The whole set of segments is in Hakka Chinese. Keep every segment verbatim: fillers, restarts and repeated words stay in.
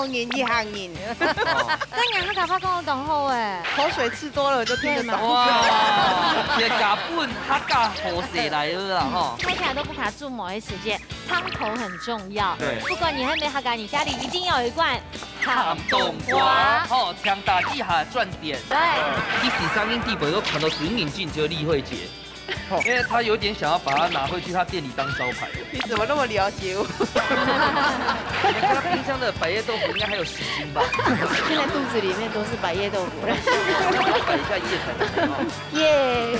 人一行人。哦，跟人客家話講得當好欸。口水吃多了就聽得懂。對嘛。哇，這个本客家好勢來了啦吼。大家都不卡住某一時間，湯頭很重要。對。不管你還沒客家，你家裡一定要有一罐鹹冬瓜。好，強打一下賺點。對。其實聲音底背都看到水眼鏡，只有麗慧姐。 因為他有點想要把它拿回去他店裡當招牌。你怎麼那麼了解我？你看他冰箱的百葉豆腐應該還有十斤吧？現在肚子裡面都是百葉豆腐了。擺一下夜菜。耶！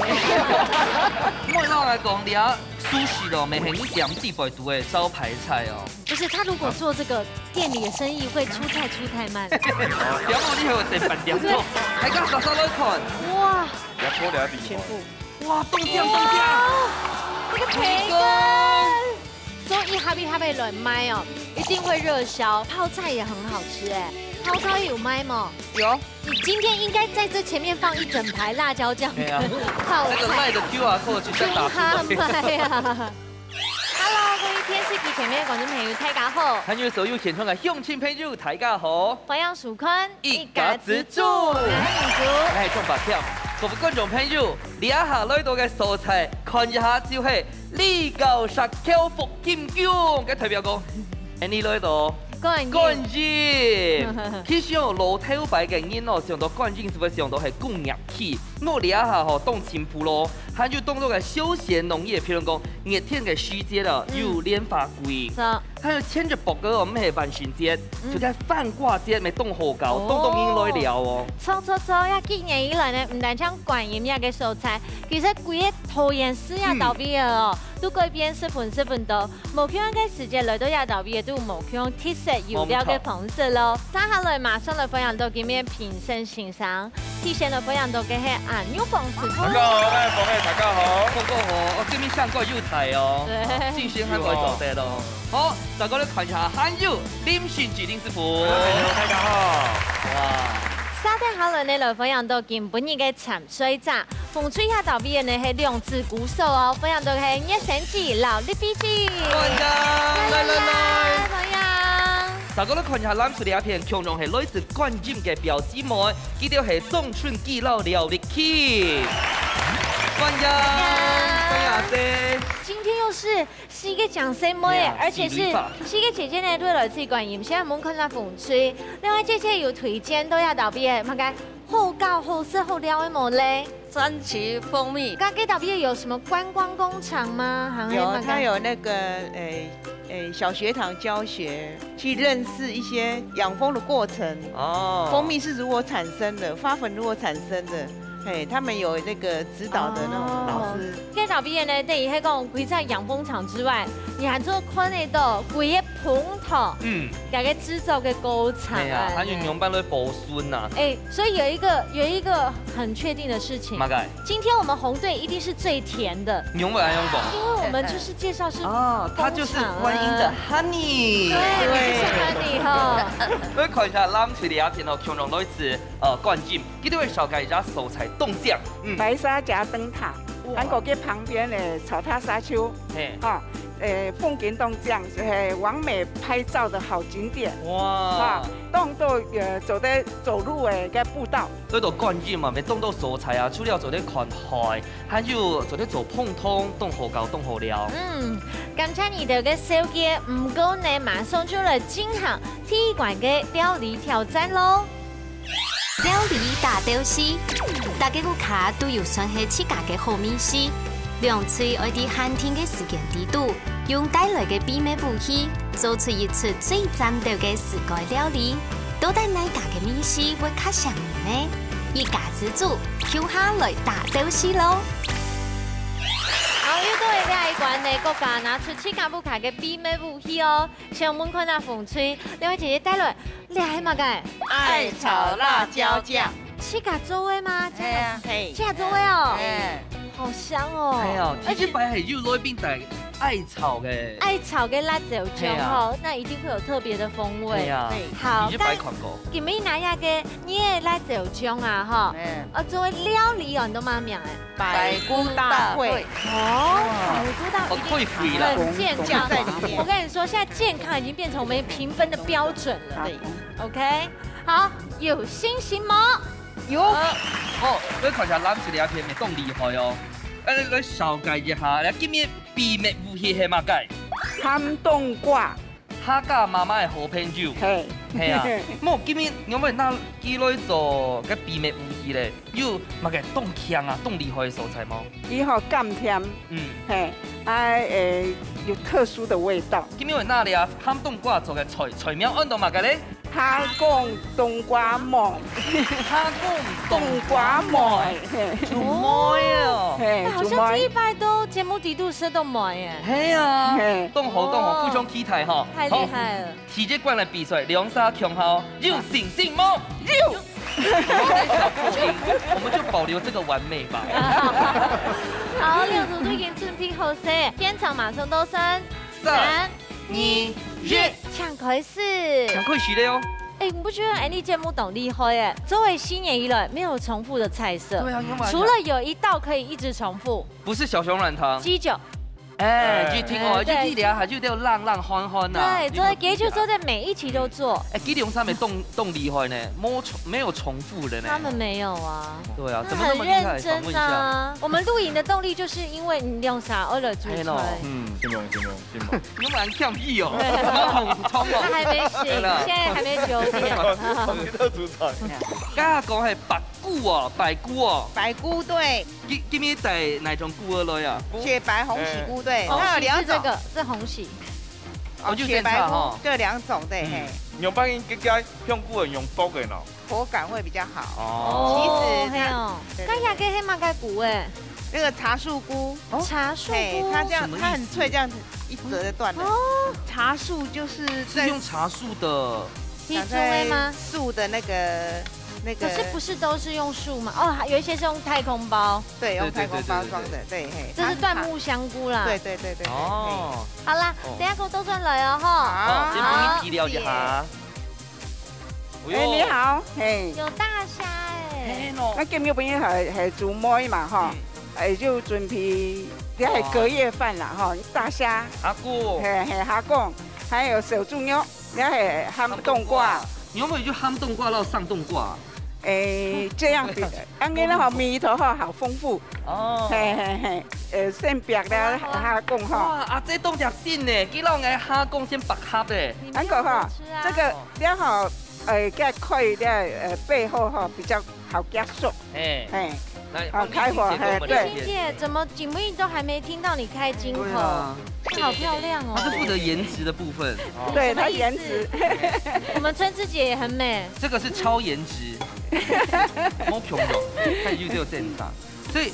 莫老來講，你啊，壽司咯，每天一點地擺都會招牌菜哦。不是，他如果做這個店裡的生意，會出菜出太慢。不要忘記還有等板點做，還敢稍稍來看。哇！ 你要戳了要比全部。哇，凍醬，凍醬。哇，那個培根，做一盒一盒的來賣哦，一定會熱銷。泡菜也很好吃欸，泡菜有賣嗎？有。你今天應該在這前面放一整排辣椒醬跟泡菜。對啊，那個LINE的Q R code就像打出來。真好賣啊！Hello，各位電視機前面的觀眾朋友，大家好。還有所有現場的鄉親朋友，大家好。歡迎收看一家之煮。我係中白跳。各位觀眾朋友，這下來到个所在，看一下就係李高石橋福金宮，該代表講，哎，你來到。觀音。觀音。其實哦，老頭擺个人哦，想到觀音就會想到係工業區。我這下吼，當進步咯，還有當多个休閒農業，譬如講，熱天个時節啊，嗯。有蓮花季。是。 還有前一駁个哦，毋係萬聖節，嗯。就該番瓜節，乜當好搞，哦。當多人來尞哦。著著著，這幾年以來呢，毋單淨觀音這个所在，其實規个桃園市這兜位个哦，嗯。都改變十分十分多。無共樣个時節來到這兜位个，都無共樣特色有尞个方式咯。接下來馬上來分享到今日評審先生。 第一先來分享到个係阿牛公子。大家好，我係鳳仔，大家好。鳳哥好，哦，今日相公又在哦。對。哦，今日還會做得咯。好，再過來看一下，還有林信吉林師傅。Hello，大家好。哇。續等下來呢，來分享到今晡日个參賽者，紅隊這兜位呢係兩支鼓手哦，分享到个係葉生吉摎李飛吉。歡迎，來，來，來。歡迎。再過來看一下，藍隊這片，共樣係來自觀音个表姊妹。 佢兜係張春吉摎廖力琪。歡迎，歡迎阿姐。今天又是四个靚妹，哎呀，而且是四个姐姐呢，都來自觀音，現在𠊎等看到紅隊。另外，姐姐有推薦到這兜位个麼个好搞、好食、好尞个無咧？三旗蜂蜜。該這兜位有什麼觀光工廠嗎？還係有，麼个？它有那個，誒，誒，小學堂教學。 去認識一些養蜂的過程，哦。蜂蜜是如何產生的，花粉如何產生的，嘿，他們有那個指導的那種老師。哦。該這兜位呢，等於係講，除了養蜂場之外，你還做看得到，規个蜂頭，嗯。該个製造个過程，哎呀，哎。還有仰般來保存吶。哎，所以有一個，有一個很確定的事情。麼个？ 今天我們紅隊一定是最甜的。仰會恁樣講？因為我們就是介紹是啊，它就是蜂場啊。觀音的honey。對，我們就是honey哈。來看一下藍隊這片哦，共樣來自，呃，觀音，佢兜會紹介一下所在動向。嗯。白沙夾燈塔，哇。還過佢旁邊的草塔沙丘，嘿。哈，呃，風景動向，呃，完美拍照的好景點。哇。哈，當多，呃，走的，走路的一個步道。 來到觀音嘛，乜當多所在啊，除了做得看海，還有做得做膨風，當好搞，當好尞。嗯，感謝你兜个紹介，毋過呢，馬上就來進行第一關个料理挑戰咯。料理大鬥敘，大家屋下都有算係自家个好味緒，兩隊愛在限定个時間裡肚， 用帶來个祕密武器，做出一出最讚鬥个自家料理，到底哪家个味緒會較餳人呢？一家之煮，共下來大鬥敘咯！好，又到了這一關呢，各家拿出自家屋下个祕密武器哦。先問看啊，紅隊，兩位姐姐帶來，這係麼个？艾草辣椒醬。自家做个嗎？哎呀，嘿。自家做个哦。哎。好香哦。哎呀，而且第一擺係有來賓帶艾草个。艾草个辣椒醬吼，係啊。那一定會有特別的風味。係啊，對。好，你去擺看過。今日拿下个你个辣椒醬啊，吼，嗯。呃，做料理哦，你都蠻名哎。百菇大會。哦，百菇大會一定很健康。哦，太肥了。我跟你說，現在健康已經變成我們評分的標準了。對。OK，好，有信心嗎？有。哦，你看一下藍色這片，當厲害哦。哎，來紹介一下，來，今日 秘密武器係麼个？鹹冬瓜。客家媽媽个好朋友。係。係啊。無，今日因為拿佢來做个秘密武器咧，有麼个當強啊、當厲害个所在無？佢好甘甜。嗯。係，啊，誒，有特殊的味道。今日拿這鹹冬瓜做个菜，菜名安到麼个咧？ 蝦公冬瓜糜。蝦公冬瓜糜。係。煮糜哦。係，哎，好像煮糜。第一擺都節目底肚食到糜耶。係啊。係。當好，當好，哦。非常期待哈。太厲害了。好，直接過來比賽，兩儕共好，有信心無？有。我們就保留這個完美吧。好，六組都已經準備好勢，現場馬上到三、三、二、一，請開始。請開始了喲。哎，你不覺得𠊎俚節目當厲害耶？做為四年以來沒有重複的菜色，對啊，你看嘛。除了有一道可以一直重複。不是小熊軟糖。雞酒。哎，哎，你聽哦，哎，對。就這裡啊，就這樣浪浪歡歡吶，對，你有沒有聽起來？做雞酒做在每一期都做。哎，雞兩三味當，當厲害呢，沒有重，沒有重複的呢。他們沒有啊。對啊，那怎麼那麼厲害？很認真啊。訪問一下。我們錄影的動力就是因為你兩儕愛來煮菜。哎喲。嗯，真棒，真棒。 你們蠻強硬哦，蠻普通哦。他還沒醒，對啦。現在還沒九點。你都煮菜。剛剛講係白菇哦，白菇哦。白菇，對。今，今日帶哪種菇仔來啊？雪白鴻喜菇，對，哦，它有兩種。是這個，是鴻喜。哦，就這樣哦。雪白菇，對，兩種，對，嗯。嘿。你有發現這家香菇很用剁的呢？ 口感會比較好。哦。其實它，哦，係哦。對，對，對。該這個係麼个菇誒？那個茶樹菇。哦。茶樹菇。嘿，它這樣，什麼意思？它很脆，這樣子一折就斷了。哦。茶樹就是在，是用茶樹的，長在樹的嗎？樹的那個，那個。可是不是都是用樹嗎？哦，還有一些是用太空包。對，用太空包裝的，對，對，對，對，對。嘿，這是椴木香菇啦。它是茶，對，對，對，對，對，哦。嘿。好啦，哦。等一下給我倒轉來哦，吼。好。好，先幫你提料一下。好，謝謝。 哎，你好，嘿。有大蝦哎。嘿喏。該今日本來係，係煮糜嘛，吼。嗯。哎，就準備，這係隔夜飯啦，吼，大蝦。蝦公。嘿，嘿，蝦公，還有小豬肉，這係鹹冬瓜。鹹冬瓜。你有沒有就鹹冬瓜到上冬瓜？哎，這樣比，恁樣吼，味道吼，好豐富。哦。嘿，嘿，嘿，呃，先煏了，好啊，好啊。蝦公吼。哇，啊，這當熱心呢，佢摎𠊎蝦公先煏合的。你沒有多吃啊。恁樣吼，這個 了後，呃，該開了，呃，背後吼，比較好結束。嘿。嘿。來，哦，開火，嘿，對。麗萍姐，怎麼景文都還沒聽到你開金口？對啊。你好漂亮哦。她是負責顏值的部分。哦。對，什麼意思？她顏值。我們春枝姐也很美。這個是超顏值。沒有，看就只有正常。所以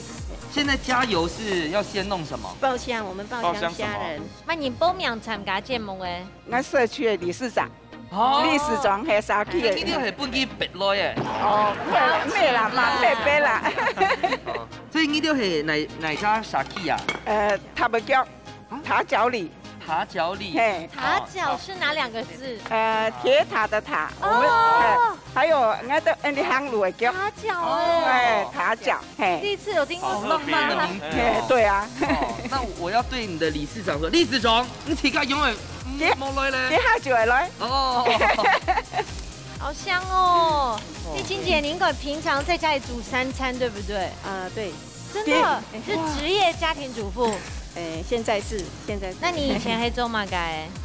現在加油是要先弄什麼？爆香，我們爆香蝦仁。爆香什麼？那你報名參加節目誒？𠊎社區的理事長。 哦。理事長係社區个。你，你這係分佢逼來个。哦，毋係，毋係啦，嘛，逼逼啦。哦，所以你這係哪，哪家社區啊？呃，塔尾腳，啊？塔腳里。塔腳里。嘿。塔腳是哪兩個字？呃，鐵塔的塔。哦。我們，哎，還有，應該都，哎，你行路的腳。塔腳哦。哎，塔腳。 嘿。第一次有聽過。好浪漫的名字哦。嘿，對啊。哦，那我要對你的理事長說，理事長，你自家永遠，嗯，你，無來咧。你下晝會來。哦。好香哦。哦，麗萍姐，對。你應該平常在家裡煮三餐，對不對？啊，對。真的，對。是職業家庭主婦。哎，現在是，現在是。那你以前還做麼个？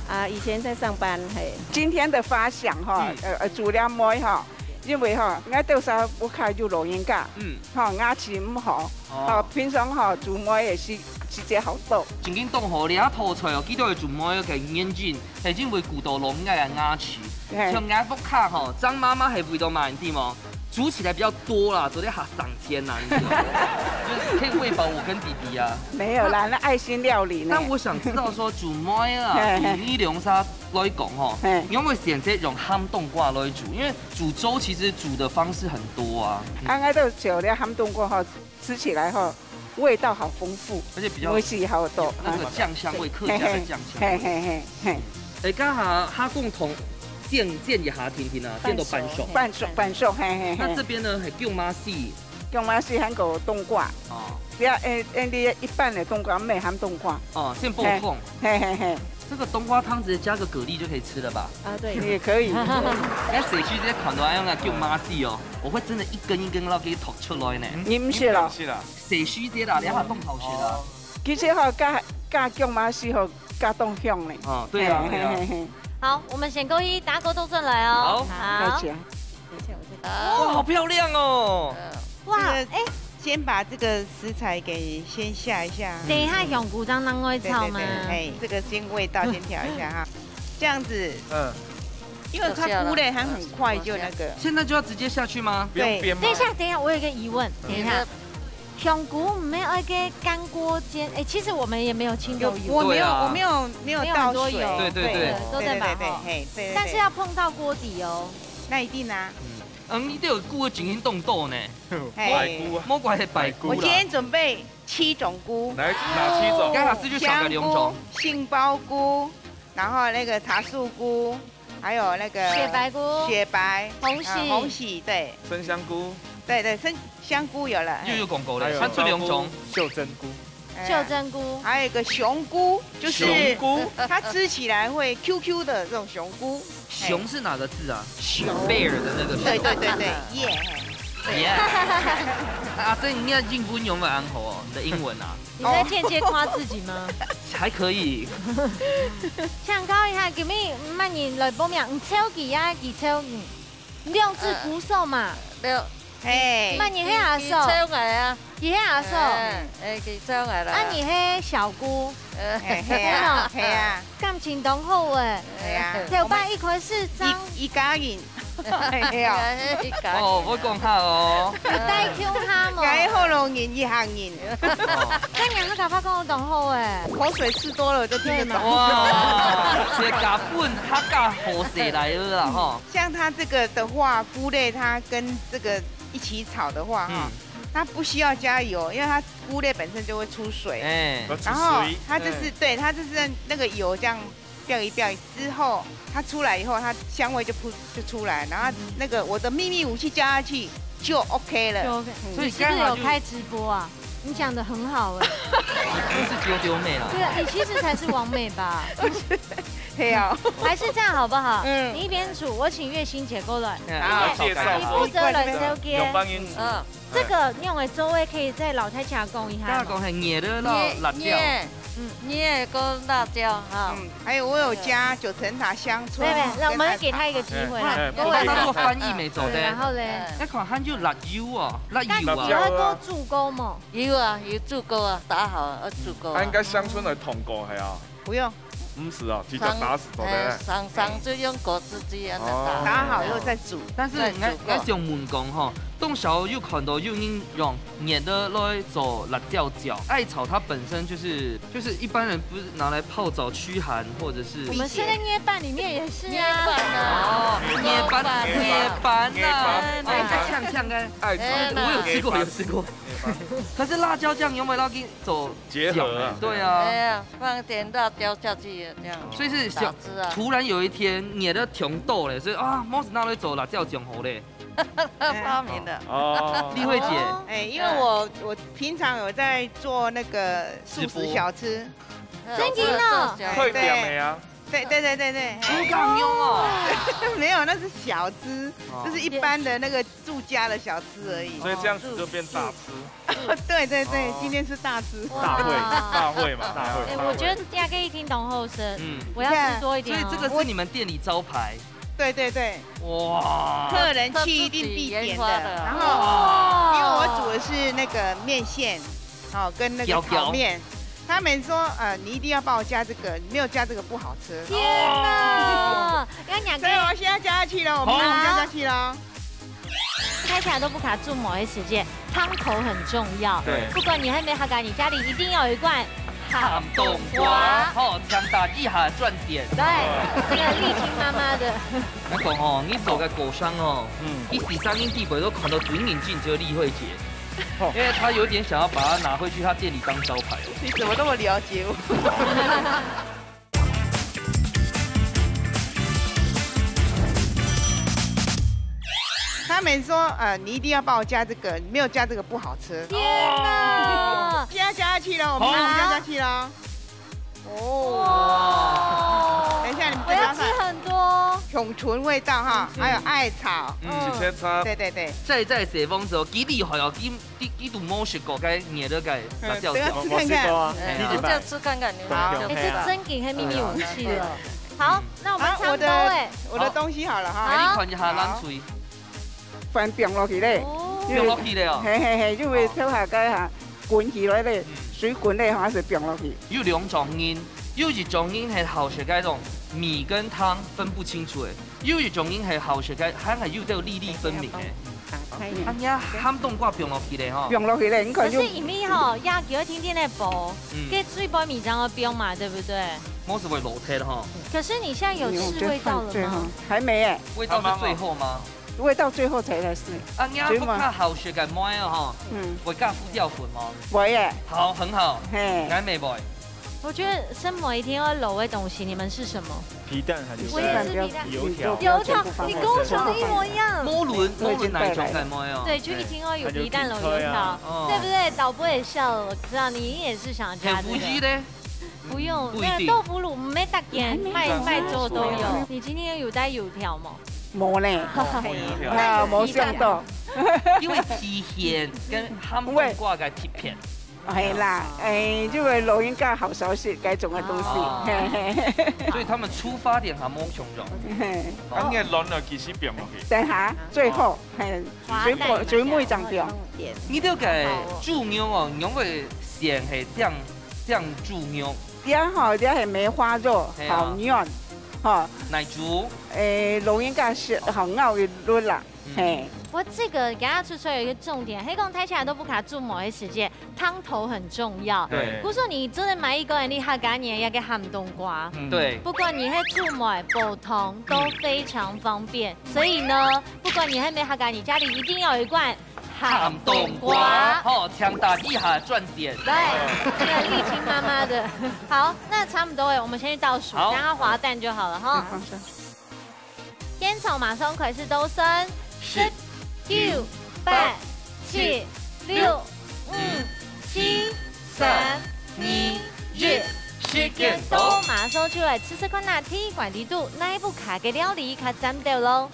啊，以前在上班，嘿。今天的發想哈，嗯。呃，呃，煮了糜哈，因為哈，𠊎兜儕屋下有老人家，嗯。 吼，牙齒毋好，哦。吼，平常吼，煮糜个時，時節好多。正經當好，這道菜哦，佢兜个煮糜个原因，係因為顧到老人家个牙齒。嘿。像𠊎屋下吼，張媽媽係為到麼个，你知無？煮起來比較多啦，做得較省錢啦，你知道嗎？就是可以餵飽我跟弟弟啊。沒有啦，那愛心料理呢。那我想知道說，煮糜啊，嘿，嘿。以你兩儕來講吼，嘿。你有沒有選擇用鹹冬瓜來煮？因為煮粥其實煮的方式很多啊。啊，𠊎都炒了鹹冬瓜吼， 吃起來吼，味道好丰富，而且比較味緒好多，那个酱香味，啊。客家的酱香味。嘿嘿嘿嘿。哎，刚好哈共同煎，煎一下听听啊，煎到半熟。半熟，半熟，嘿嘿嘿。那这边呢，还有麻丝。有麻丝还有冬瓜。哦。只要，哎，哎，你一般的冬瓜，毋含冬瓜。哦，先爆汤。嘿嘿嘿。这个冬瓜汤直接加个蛤蜊就可以吃了吧？啊，对。也可以。哎，谁去这些款都要用来叫麻丝哦，我会真的一根一根给它吐出来呢。你毋是咯？是啦。 誰需節啦，你還當頭學啦。哦。其實吼，加，加薑嘛是吼，加當香呢。哦，對啊，嘿，對啊。嘿，嘿，嘿。好，我們先過去打果凍轉來哦。好。好。再講。等一下，我再。哇，好漂亮哦。哇，這個，哎。先把這個食材給先下一下。等一下香菇正拿來炒嗎？對，對，對，哎，這個先味道先調一下哈。這樣子，嗯。因為它菇類還很快就那個。現在就要直接下去嗎？不用煸嗎？對。等一下，等一下，我有一個疑問，等一下。嗯。 香菇毋係愛个乾鍋煎，哎，其實我們也沒有清到油。有，我沒有，對啊。我沒有，沒有倒水。沒有很多油。對，對，對。對，都在把握。對，對，對，嘿，對，對，對。但是要碰到鍋底哦。那一定啊。嗯，你都有菇个情形凍凍呢。嘿。排骨啊。莫怪係排骨啦。我今天準備七種菇。哪，哪七種？哦。剛好是就少个兩種。香菇、杏鮑菇，然後那個茶樹菇， 還有那個雪白菇、雪白、鴻喜。呃，鴻喜，對。生香菇。對，對，生，香菇有了，嘿。又有廣告了，還有還出兩種。杏鮑菇、袖珍菇。哎，袖珍菇。還有一個熊菇，就是熊菇。它吃起來會Q Q的這種熊菇。嘿。熊是哪個字啊？熊。Bear的那個熊。對，對，對，對，耶，嘿。耶。啊，這你的英文用得很好哦，你的英文啊。 你在間接誇自己嗎？還可以。請教一下，今日麼人來報名？你湊佢啊，佢湊你。兩隻鼓手嘛。呃，對。嘿。麼人係阿嫂？佢，佢湊𠊎啊。佢係阿嫂。哎，哎，佢湊𠊎啦。啊，你係小姑。呃。嘿，嘿啊，嘿啊。感情當好欸。哎呀，頭擺一開始正，一，一家人。哎呀。哦，我講下哦。有帶共下無？𠊎好老人一行人。哦。該娘个頭發講得當好欸。口水吃多了就聽得懂。對嘛。哇，這个本客家好勢來了啦，吼。像它這個的話，菇類它跟這個一起炒的話，哈，嗯。它不需要加油，因為它菇類本身就會出水。哎。然後它就是，嗯。對，它就是那個油這樣 飆一飆之後，它出來以後，它香味就撲，就出來，然後那個我的秘密武器加下去就OK了。就OK。嗯。所以你是不是有開直播啊？你講得很好欸。你是九九妹啦。對啊，你其實才是網美吧？對啊。還是這樣好不好？嗯。你一邊煮，我請月心姐過來。嗯。好，介紹。你負責來紹介。用放音。嗯。 這個用个做法可以再老太強講一下嗎？剛剛講係醃个辣，辣椒。醃，嗯。醃个跟辣椒哈。嗯，還有我有加九層塔、香蔥。沒有，沒有，那我們給他一個機會啦。哎，哎，不會。他做翻譯沒做的。對，然後嘞？那款還有辣油哦，辣油啊。那你會過煮過嗎？有啊，有煮過啊，打好啊，煮過啊。啊，應該鄉村來統過，係啊。 不用。毋使哦，直接打死做得。哎，上，上就用果汁機恁樣打。哦。打好以後再煮。但是𠊎，再煮過。𠊎想問講吼，當時有看到有人用醃个來做辣椒醬，艾草它本身就是，就是一般人不是拿來泡澡驅寒，或者是我們現在捏拌裡面也是啊。捏拌啊。哦，捏拌，捏拌啊。捏拌。哎，它嗆嗆的。艾草。哎，我有吃過，有吃過。可是辣椒醬有沒有要給做 結合啊。對啊。哎呀，放點辣椒下去，這樣。所以是想，打汁啊。突然有一天，你的窮豆嘞，所以啊，莫斯拿來做辣椒醬好嘞。發明的。哦。麗慧姐。哎，因為我，我平常有在做那個素食小吃。直播。嗯，真的哦。做，做小吃。快點的呀。對，對，對，對，對。不敢用哦。沒有，那是小吃，哦。就是一般的那個住家的小吃而已。所以這樣子就變大吃。 對，對，對，哦。今天是大吃。大會，哇。大會嘛，大會，哎，大會。我覺得大家一定懂後生。嗯。我要吃多一點哦。所以這個是你們店裡招牌？對，對，對。哇。客人去一定必點的。他自己研發的啊。然後，哇。因為我煮的是那個麵線，哦，跟那個炒麵。攪攪。他們說，呃，你一定要幫我加這個，你沒有加這個不好吃。天哪！哦。要兩個。所以我現在加下去了，我們一起加下去了。好。 開起來都不卡住某一時間，湯頭很重要。對。不管你還沒下課，你家裡一定要有一罐鹹冬瓜。鹹冬瓜，好，強打一下賺點。對，這個麗青媽媽的。那個吼，你做个果商哦，嗯。一時三日地位都看到最認真就麗慧姐。因为他有点想要把它拿回去他店里当招牌哦。你怎么那么了解我？他们说，呃，你一定要帮我加这个，你没有加这个不好吃。天哪！现在加下去了，我们好要加下去了。哇！等一下你们我要吃再加上很多。红唇味道哈，还有艾草。嗯直接插。对对对，在在水风手，几厉害哦，几几几度摸食过，该捏了该辣椒酱。嗯等一下吃看看我我试过啊，哎你几百这样吃看看，你对啊就哎，这真给黑咪咪武器了。好，那我们好，差不多我的哎。我的东西好了哈，哎，你看一下，咱水放放落去咧，哦放落去了哦。嘿嘿嘿，就会偷下个哈，滚起来咧，水滚咧哈，是放落去。有两种人，有一种人係好食該种米跟汤分不清楚的，有一种人係好食該，还还有兜粒粒分明的。打开啊，你看鹹冬瓜放落去咧吼，放落去咧，你看就可是里面吼，压给会甜甜的薄，嗯，跟水包米这样冰嘛，对不对？莫是会落忒吼，可是你现在有试味道了吗？？还没哎，味道是最后吗？味道最后才来试。啊，你看不看好食个妹哦吼，嗯，会加胡椒粉吗？我耶，好，很好，嘿，来美味。我觉得生活一定要有的东西，你们是什么？皮蛋还是我也是皮蛋。油条？油条，你跟我想的一模一样。无论无论哪一种个妹哦，对，就一定要有皮蛋、有油条，哦对不对？导播也笑了，我知道你也是想加这个。很无疑呢。不用，不一定那个豆腐乳没大点，卖还没卖桌都有还没。你今天有带油条吗？无呢，哦，油条。啊，无想到，因为提鲜跟鹹冬瓜个特別，哎啦，哎，就会老人家好少食该种个东西，哦嘿嘿所以他们出发点还蛮相同。嘿，啊，你个卵呢，其实放落去。等下最后，嘿，滑蛋水果水果一张放，你这个猪肉哦，你会选系这样这样猪肉，这样吼，这样系梅花肉，嘿啊好软，吼，奶猪，诶，老人家食好咬一轮啦，嗯嘿，不过这个给大家吃出来有一个重点，黑讲台下都不卡住某一时间，汤头很重要。对不是说你真的买一个，你客家人要给鹹冬瓜，嗯对，不管你是煮糜、煲汤都非常方便。所以呢，不管你还没客家，你家里一定要有一罐鹹冬瓜，吼，强打一下赚点。对，这个丽青妈妈的。好，那差不多哎，我们先去倒数，好让它滑蛋就好了哈。现场马上开始倒算，十、九、八、七、六、五、四、三、二、一，时间到，马上就来试试看哪，第一关里肚哪一部卡个料理卡赞到咯。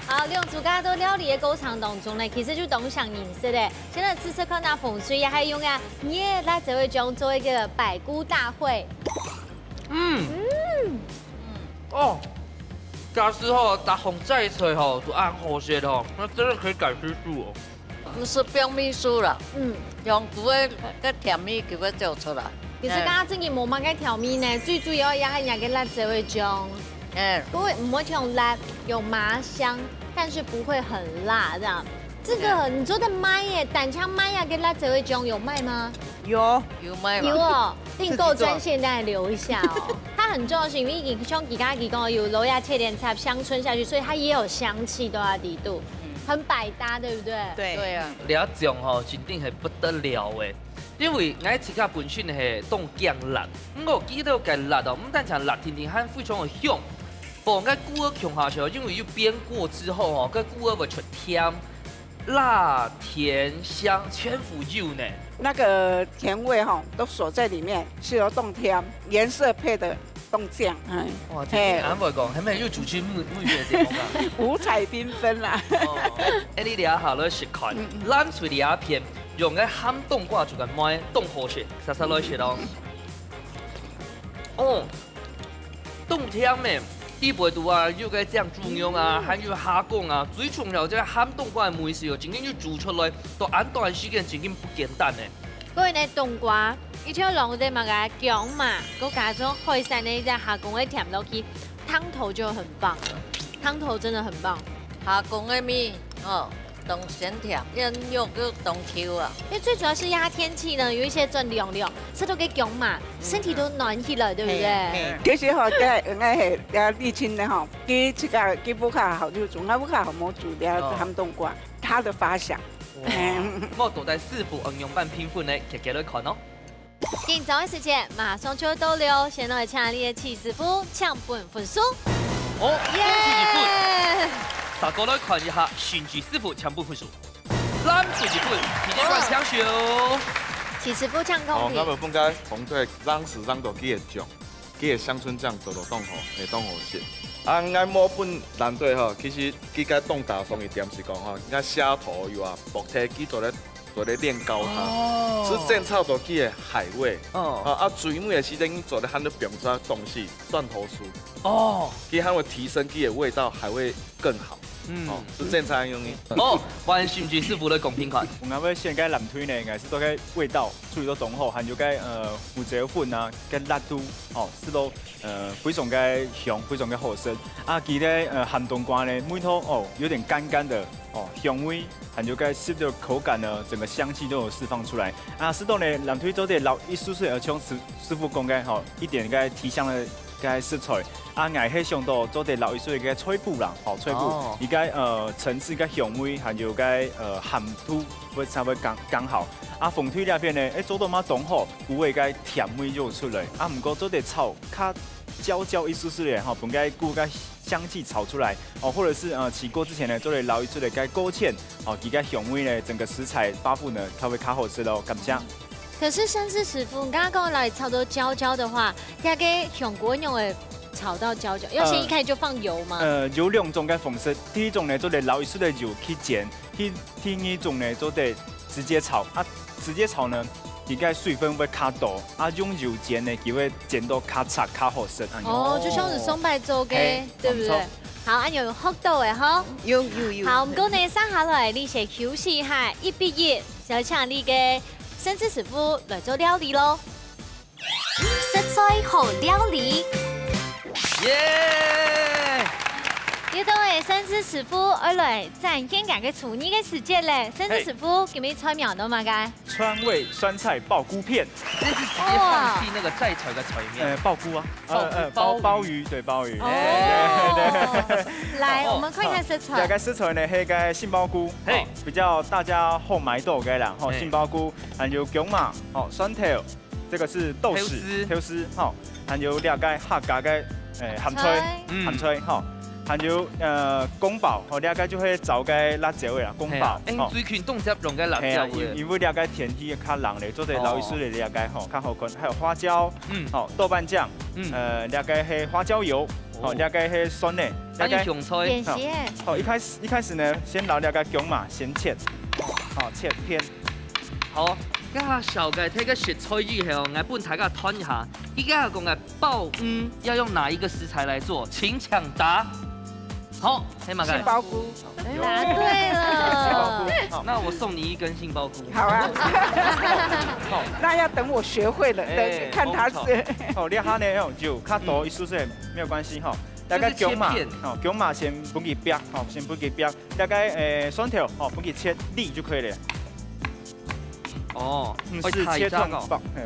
好，兩組家到料理个過程當中呢，其實就當像飲食个。先來試試看啊，紅隊也係用啊，熱辣椒醬做一個排骨大燴。嗯，哦，假使吼，逐項齋菜吼都恁好食吼，那真的可以改吃素哦。毋係放味素啦，嗯，用煮个个甜味就會走出來。其實剛剛正經無麼个調味呢，最主要也係人家个辣椒醬，哎，不會毋會忒辣，有麻香，但是不會很辣這樣。這個你做得賣耶，單淨賣啊，个辣椒醬有賣嗎？有，有賣嘛？有哦，訂購專線大家留一下哦。它很重要，是因為已經像吉家吉講，有樓下切點菜香椿下去，所以它也有香氣都在底肚，很百搭，對不對？对對啊，這種吼，真正係不得了誒。因為𠊎自家本身係當驚辣，毋過佢兜个辣哦，毋單淨辣甜甜，還非常的香。放該菇仔共下去哦，因為有煸過之後哦，該菇仔會出甜、辣、甜、香，全部有呢。那个甜味哈，都锁在里面，是有冻甜，颜色配的冻酱，哎，哇，真正恁會講，係咪有主持美美食節目啊？五彩缤纷啦。哦，哎，你這下來食看，藍隊這片用个鹹冬瓜做个糜，當好食，煞煞來食哦。哦，當甜咩，底背肚啊，有个醬豬肉啊，還有蝦公啊，最重要這个鹹冬瓜个味緒哦，真正要煮出來，到恁短時間真正不簡單呢。 所以呢，冬瓜，一定要用个麼个薑嫲，佮加種海產个一隻蝦公个甜落去，湯頭就很棒了，湯頭真的很棒。蝦公个味，哦，當鮮甜，因為肉又當Q啊。因為最主要是這下天氣呢，有一些轉涼涼，食到个薑嫲，身體都暖起來，對不對？嘿，嘿。其實吼，這个𠊎係這立青呢吼，佢自家佢屋下好就種，𠊎屋下好無種這哦。寒冬瓜，它的發想。哇，嘿。莫到底師傅恁樣般評分呢，遽遽來看哦。 今朝个時間馬上就到了，先來請你个徐師傅請分分數。好，恭喜一分。耶！再過來看一下，新徐師傅請分分數。三十一分，第一關請收。徐師傅請公平。哦，𠊎。本該紅隊當時當到佢个醬，佢个香椿醬做到當好，會當好食。啊，𠊎無分藍隊吼，其實佢个當打爽一點是講吼，𠊎蝦頭有啊，薄切佢做得 做得煉膏湯，哦。係煎炒到佢个海味。哦。啊，啊，最尾个時間，你做得喊佢放出東西，蒜頭酥。哦。佢還會提升佢个味道，還會更好。嗯。哦，係煎炒个原因。哦，換新徐師傅來公平看。𠊎會選該藍隊呢，應該係做个味道處理到當好，還有該，呃，胡椒粉啊，該辣度，哦，係都，呃，非常个香，非常个好食。啊，佢个，呃，鹹冬瓜呢，味道，哦，有點乾乾的，哦，香味 還有該食个口感呢，整個香氣都有釋放出來。啊，適當呢，藍隊做得落一絲絲，呃，像師，師傅講个吼，一點該提香个該色彩。啊，𠊎係想到做得落一絲个菜脯啦，吼，菜脯，哦。佢該，呃，層次、該香味，還有該，呃，鹹度會稍微剛，剛好。啊，紅隊這片呢，誒，做到嘛當好，有个該甜味就有出來。啊，毋過做得炒較焦焦一絲絲个吼，分該菇个 香氣炒出來，哦，或者是，呃，起鍋之前呢，做得落一絲个該勾芡，哦，佢个香味呢，整個食材包覆呢，較會較好食咯，感謝。可是甚至師傅，你剛剛講來炒到焦焦的話，這个香菇仰會炒到焦焦？要先一開始就放油嗎？呃，有兩種个方式，第一種呢，做得落一絲个油去煎，第，第二種呢，做得直接炒，啊，直接炒呢，佢个水分會較多，啊，用油煎呢，佢會煎到較脆、較好食，恁樣。哦，就像是松柏粥个，嘿，對不對？沒錯。好，恁樣有學到个吼。有，有，有。好，毋過呢，接下來你先休息一下，一比一，就請你个盛智師傅來做料理咯。食材好料理。耶！又到了盛智師傅愛來展現佢个廚藝个時節咧。盛智師傅，今日菜名到麼个？川味酸菜鮑菇片。這是直接放棄那個摘菜个菜名。呃，鮑菇啊，鮑，呃，呃，鮑，鮑魚。鮑魚，對，鮑魚。哦。對，對，對。來，哦。我們看一下食材。大概食材呢，係該杏鮑菇，嘿。哦，比較大家好買到个啦，吼，嘿。杏鮑菇，還有薑嫲，哦，蒜頭， 這個係豆豉，豆豉。豆豉，吼，還有這個客家个，誒，鹹菜，鹹菜。嗯。鹹菜，吼，還有，呃，宮保，吼，這個就係炒个辣椒个啦，宮保，係啊，誒，吼。最近當接用个辣椒个。係啊，因，因為這個天氣較冷咧，做得落一絲个這個，吼，較好看。還有花椒，嗯。吼，豆瓣醬，嗯。呃，這個係花椒油，吼，哦。這個係蒜呢，這個，還有香菜。點心。吼，一開始，一開始呢，先拿這個薑嫲先切，吼，切片。 好，這下紹介忒个食材以後，𠊎分大家揣一下，佢這下講个鮑魚要用哪一個食材來做？請搶答。好，係麼个？杏鮑菇。答對了。好。那我送你一根杏鮑菇。好啊。好。那要等我學會了，哎，等，看他是。好，這下呢，哦，就較多一絲絲，沒有關係哈。大概薑嫲，就是切片。哦，薑嫲先分佢煏，哦，先分佢煏。大概，誒，蒜頭，哦，分佢切粒就可以了。 哦，毋係切成包，嘿，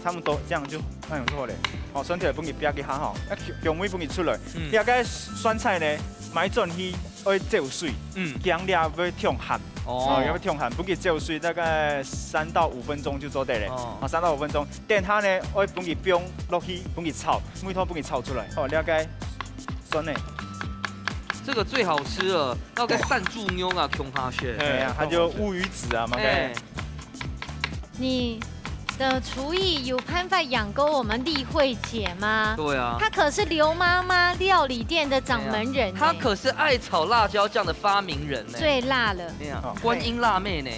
差不多這樣就，恁樣就好了。哦，蒜頭分佢煏一下吼，啊，香，香味分佢出來。嗯。這個酸菜呢，買轉去愛燥水，嗯。驚了會忒鹹。哦。哦，會忒鹹，分佢燥水大概三到五分鐘就做得了。哦。啊，三到五分鐘，等下呢，愛分佢放落去，分佢炒，味道分佢炒出來。哦，這個酸呢。這個最好吃了。 到該山豬肉啊，共下食。哎呀，還有烏魚子啊，嘛該。哎。你的廚藝有辦法養活我們麗慧姐嗎？對啊。她可是劉媽媽料理店的掌門人呢。哎呀，她可是愛炒辣椒醬的發明人呢。最辣了。哎呀，哦。觀音辣妹呢。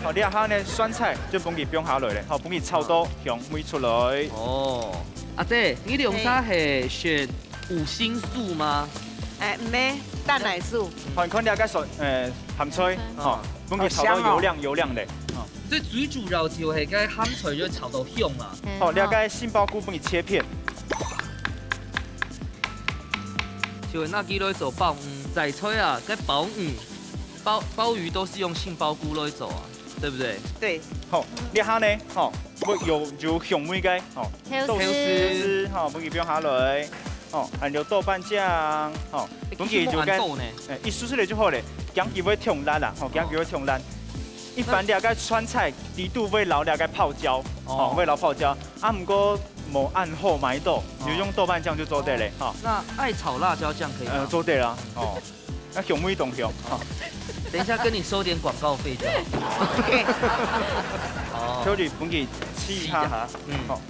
好，這下呢，酸菜就分佢放下來了，好，分佢炒到香味出來。哦，阿姐，你兩儕係選 五星素嗎？哎，毋係，蛋奶素。好，你看這個酸，呃，鹹菜，嗯。吼，分佢炒到油亮油亮个。哦。所以最主要就係該鹹菜要炒到香啊。嗯。好，這個杏鮑菇分佢切片。就拿佢來做鮑魚。在菜啊，該鮑魚，鮑，鮑魚都是用杏鮑菇來做啊，對不對？對。好，這下呢，好，會有，有香味个，好，豆豉，豆豉，好，分佢放下來，好，還有豆瓣醬，好，欸，分佢就該，其實無恁多呢。欸，一絲絲仔就好了，驚佢會忒辣啦，好，驚佢會忒辣。一般這個川菜底肚會撈這個泡椒，哦，會撈泡椒。 啊，毋過無恁好買到，哦，有用豆瓣醬就做得了，哦，哈。那愛炒辣椒醬可以嗎？呃，做得啦，哦。那香味當香，哈。等一下跟你收點廣告費就好。OK。哦。所以分佢試一下，試一下，嗯。好。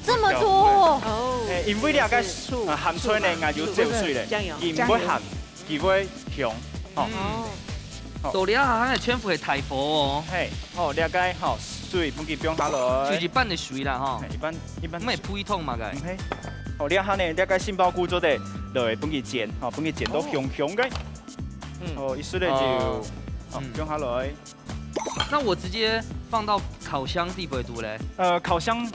這麼多哦。欸，因為這個，是醋，啊，鹹菜呢，醋嘛，𠊎就照水了，醋，醬油。佢毋會鹹。醬油。 佢會香，吼。嗯。哦。好。做了啊，還全部係大火哦。嘿，好，這個吼，水分佢放下來。就一般个水啦，吼。嘿，一般，一般。毋係配湯嘛个。毋係。好，這下呢，這個杏鮑菇做得來分佢煎，吼，分佢煎到香香个。哦。嗯。好，一息仔就，哦。好，嗯。放下來。 那我直接放到烤箱底背肚咧？呃，烤箱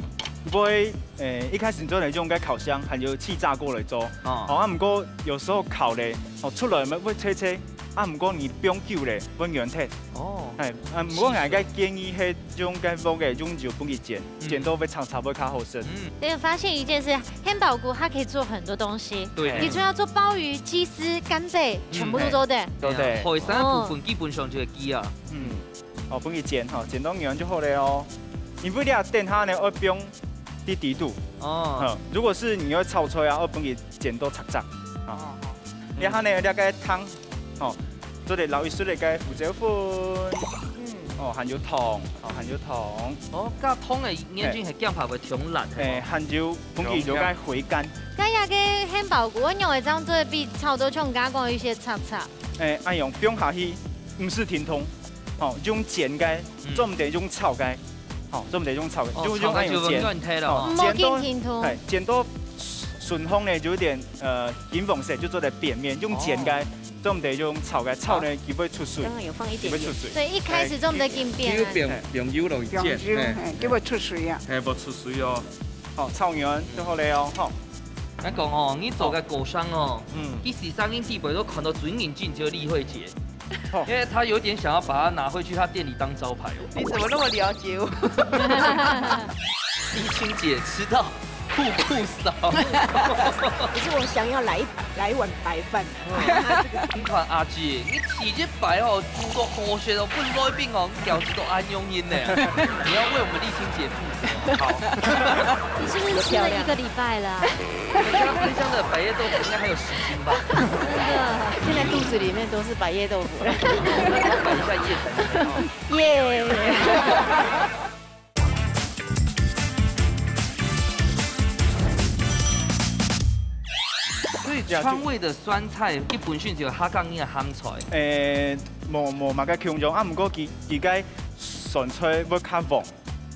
會，呃，一開始你做得用該烤箱，還有氣炸鍋來做。哦。哦，啊，毋過有時候烤咧，哦，出來會脆脆，啊，毋過你放久咧，會軟忒。哦。哎，啊，毋過𠊎个建議係用該鑊个，用油分佢煎，嗯。煎到會炒炒會較好食。嗯。對，我發現一件事，杏鮑菇它可以做很多東西。對。你除了做鮑魚、雞絲、干貝，全部都做得。嗯。做得。對啊，海產个部分基本上就係佢啊。哦。嗯。 哦，分佢煎吼，煎到軟就好了哦。因為你啊，等下呢，愛放滴滴肚。哦。嗯，如果是你愛炒菜啊，愛分佢煎到赤赤。哦。哦，哦。然後呢，這個湯，吼，做得撈一息仔个胡椒粉。嗯。哦，還有糖，哦，還有糖。哦，加糖个原因係驚怕會忒辣，嘿。哎，還有分佢有個回甘。該這個杏鮑菇，仰會恁樣做，比炒到像剛剛講一息赤赤。哎，恁樣放下去，毋使停動。 吼，用煎个，嗯。做毋得用炒个，吼，做毋得用炒个，哦，用，用恁樣煎，炒个就會軟忒了，吼。毋好緊停動。嘿，煎到順風呢，就有點，呃，金黃色，就做得扁面，用煎个，哦。做毋得用炒个，炒呢，好。佢會出水，剛剛有放一點鹽。佢會出水。所以一開始做毋得緊扁啊。哎，油，放，放油落去煎，放油，嘿。嘿，就會出水啊。嘿，無出水哦。好，炒軟就好了哦，吼。 𠊎講哦，你做个高山哦，嗯。佢時常在底背都看到最認真个李慧姐，哦。因為她有點想要把它拿回去她店裡當招牌哦。你怎麼那麼了解我？麗青姐吃到酷酷嗽。可是我想要來一，來一碗白飯。你看阿姐，你第一擺哦，煮到好食哦，分來賓哦，你表情都恁用心呢。你要為我們麗青姐負責。 好。你是不是吃了一個禮拜了啊？冰箱，冰箱的百葉豆腐應該還有十斤吧？真的。現在肚子裡面都是百葉豆腐了。等一下，葉菜。耶！所以川味的酸菜，基本上就係客家人个鹹菜。誒，無，無麼个共樣啊，毋過佢，佢个酸菜會較黃。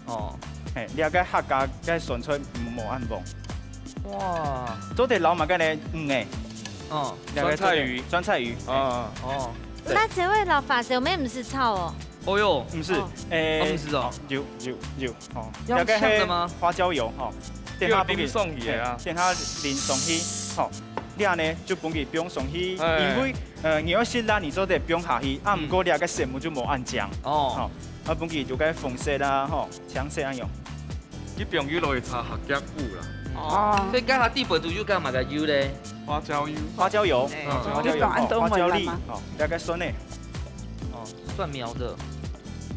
哦。嘿，這個客家个酸菜無恁黃。哇。做得撈麼个呢？魚仔。哦。這個做得，酸菜魚。酸菜魚。啊。哦。對。那誰會撈法子？我們毋使炒哦。哦喲。毋使，哦。誒，哦，毋使哦。有，有，有，哦。要這個係香的嗎？花椒油，吼。等下分佢，要淋上去啊。嘿，等下淋上去，吼。這樣呢，就分佢放上去，哎。因為，呃，你愛食辣，你做得放下去，啊，嗯。毋過這個色目就無恁靚。哦。吼。 啊，分佢有個紅色啦，吼，青色恁樣。你放油落去炒客家菇啦。哦。所以該下底背肚有加麼个油咧？花椒油。花椒油，哎。嗯，花椒油，你放恁多梅啦嗎？哦，花椒粒，哦，大概蒜呢。哦，蒜苗的。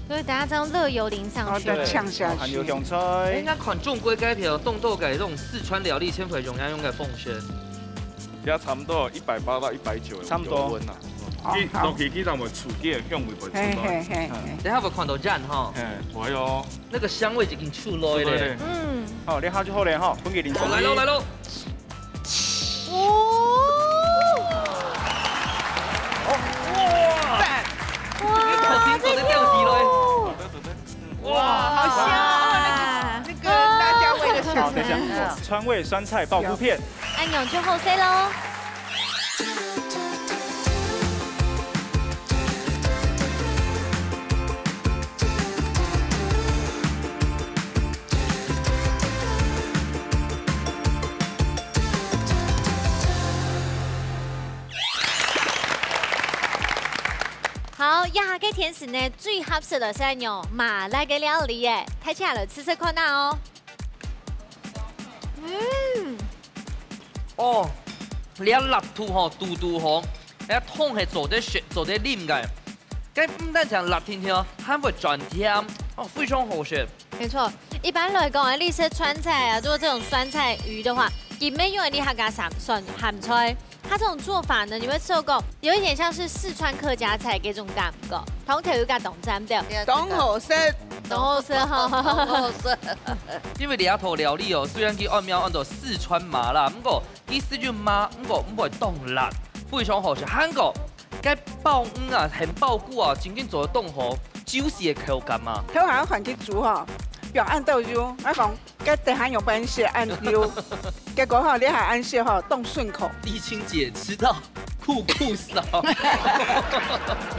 所以等下再用熱油淋上去。哦，再嗆下去。哦，還有香菜。哎，那看中國該條，凍豆改這種四川料理，千萬用愛用个紅色。 也差不多一百八到一百九的差不多。油溫啦。哦，好。佢落去，佢就會出，佢个香味會出來。嘿，嘿，嘿，嘿。等下有看到煙吼，嘿，會哦。那個香味已經出來了。出來了。嗯。好，這下就好了吼，分佢淋上去。來咯，來咯。哦。哇！讚。哇，你頭頂做得吊起來。這個 哇，好香啊，那個，那個辣椒味的香味。好，等一下，川味酸菜爆菇片。恁樣就好勢咯。好，這下个天時呢，最合適來食恁樣麻辣个料理耶，大家來試試看啊哦。嗯，哦，這辣度吼，堵堵好，這湯係做得食、做得啉个。該毋單淨辣甜甜哦，還會轉甜，哦，非常好食。 沒錯，一般來講，你食川菜啊，做這種酸菜魚的話，佢沒有你客家酸、酸鹹菜。它這種做法呢，你會吃過，有一點像是四川客家菜這種感覺，湯頭有加當讚的，當好食，當好食哈。因為這道料理哦，雖然佢安名安到四川麻辣，毋過佢雖然麻，毋過毋會當辣，非常好食。還過 該鮑魚啊，鹹鮑菇啊，正經做得當好，juicy个口感啊。頭下還去煮吼，放恁多油，𠊎講，該等下用粄絲恁油，結果吼，你還恁少吼，當順口。麗青姐吃到酷酷嗽。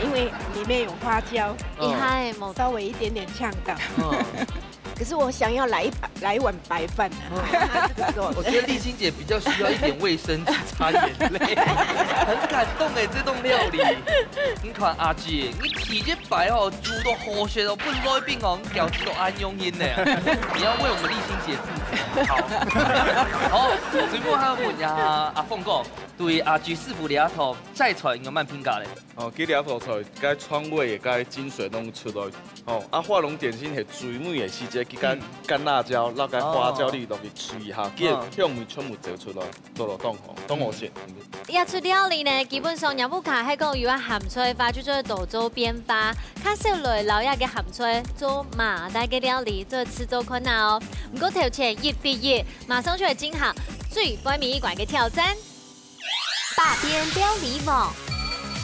因為裡面有花椒，嗯。厲害，某稍微一點點嗆到。嗯。 可是我想要來一、來一碗白飯啊，嗯。這個時候。我覺得麗青姐比較需要一點衛生紙擦眼淚，很感動欸，這道料理。你看阿姊，你第一擺哦，煮到好食哦，分來賓哦，你噭到恁用心呢。你要為我們麗青姐負責。好，好，最後還要問一下阿鳳哥，對阿姊師傅這道齋菜你有麼評價咧？ 哦，佢這道菜，該川味个該精髓攏出來。哦，啊，畫龍點睛係最尾个時節，佢該嗯。乾辣椒，落該花椒粒落去炊一下，哦。佢个香味全部走出來，做到當好，當好食。嗯。這出料理呢，基本上若屋下係講有啊鹹菜个話，就做得多做變化。較少來摎這个鹹菜做麻辣个料理，做試做看啊哦。毋過頭前一比一，馬上就來進行最尾一關个挑戰。 百變料理王。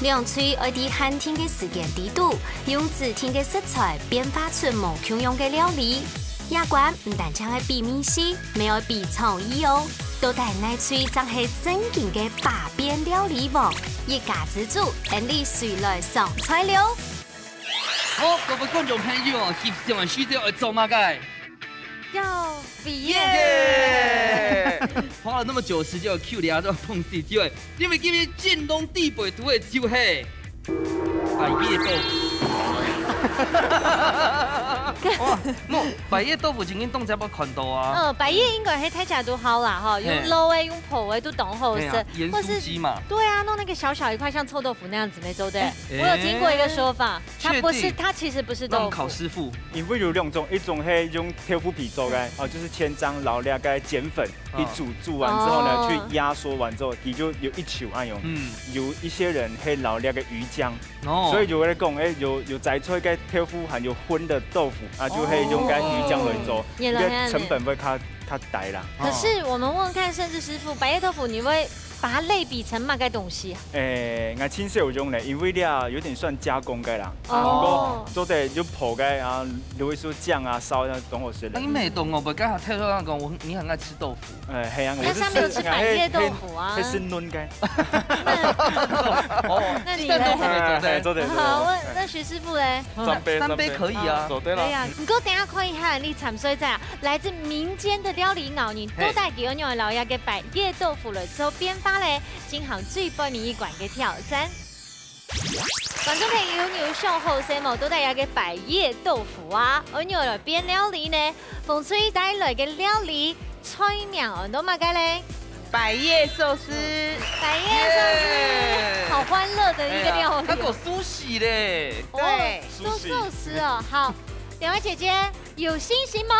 兩隊愛在限定个時間裡肚，用指定个食材變化出無共樣个料理。這關毋單淨愛比味緒，乜愛比創意哦。到底哪隊正係正經个百變料理王？一家之煮，𫣆俚隨來上菜了。好，各位觀眾朋友，翕相个時節愛做麼个？ 要畢業。耶！花了那麼久的時間，有Q你啊，這種東西機會，因為今日進攻第一隊的就係百葉豆腐。哇，莫，百葉豆腐正經當常會看到啊。嗯，百葉應該係大家都好啦，吼，用嘿。滷个、用烰个都當好食，嘿啊，鹽酥雞嘛。或是，對啊，弄那個小小一塊像臭豆腐那樣子，沒錯，對。哎。我有聽過一個說法， 它不是，確定？它其實不是豆腐。讓我們考師傅。因為有兩種，一種係用豆腐皮做个，哦，就是千張，然後那個鹼粉，嗯。去煮，煮完之後呢，哦。去壓縮完之後，佢就有一球恁樣。嗯。有一些人係摎那個魚漿，哦。所以就會講，哎，有，有齋菜个豆腐，還有葷个豆腐，啊，就會用該魚漿來做，哦。原來恁樣。那個成本會較，較低啦。可是我們問問看盛智師傅，百葉豆腐，你會 把它類比成麼个東西啊？誒，𠊎盡少用咧，因為這有點算加工个啦。哦。啊，毋過做得用烰个啊，比如說醬啊、燒啊，當好食咧。那你每頓哦，不，剛好跳出來講，我，你很愛吃豆腐。誒，係啊，那上面有吃百葉豆腐啊。我係，係，係，係嫩个。哦，那你呢？雞蛋豆腐也做得。誒，做得，做得。好，問，那徐師傅咧？三杯，三杯可以啊。做得啦。可以啊，毋過等一下看一下，你參賽者啊， 來自民間的料理老人，嘿。到底佢仰般摎這个百葉豆腐來做變化咧？進行最尾一關个挑戰。觀眾朋友，你有想好勢無？到底這个百葉豆腐啊，仰般來變料理呢？紅隊帶來个料理，菜名安到麼个咧？百葉壽司。百葉壽司，耶！好歡樂的一個料理哦。哎呀，還有壽司咧。哦，對。做壽司哦，好。兩位姐姐， 有信心無？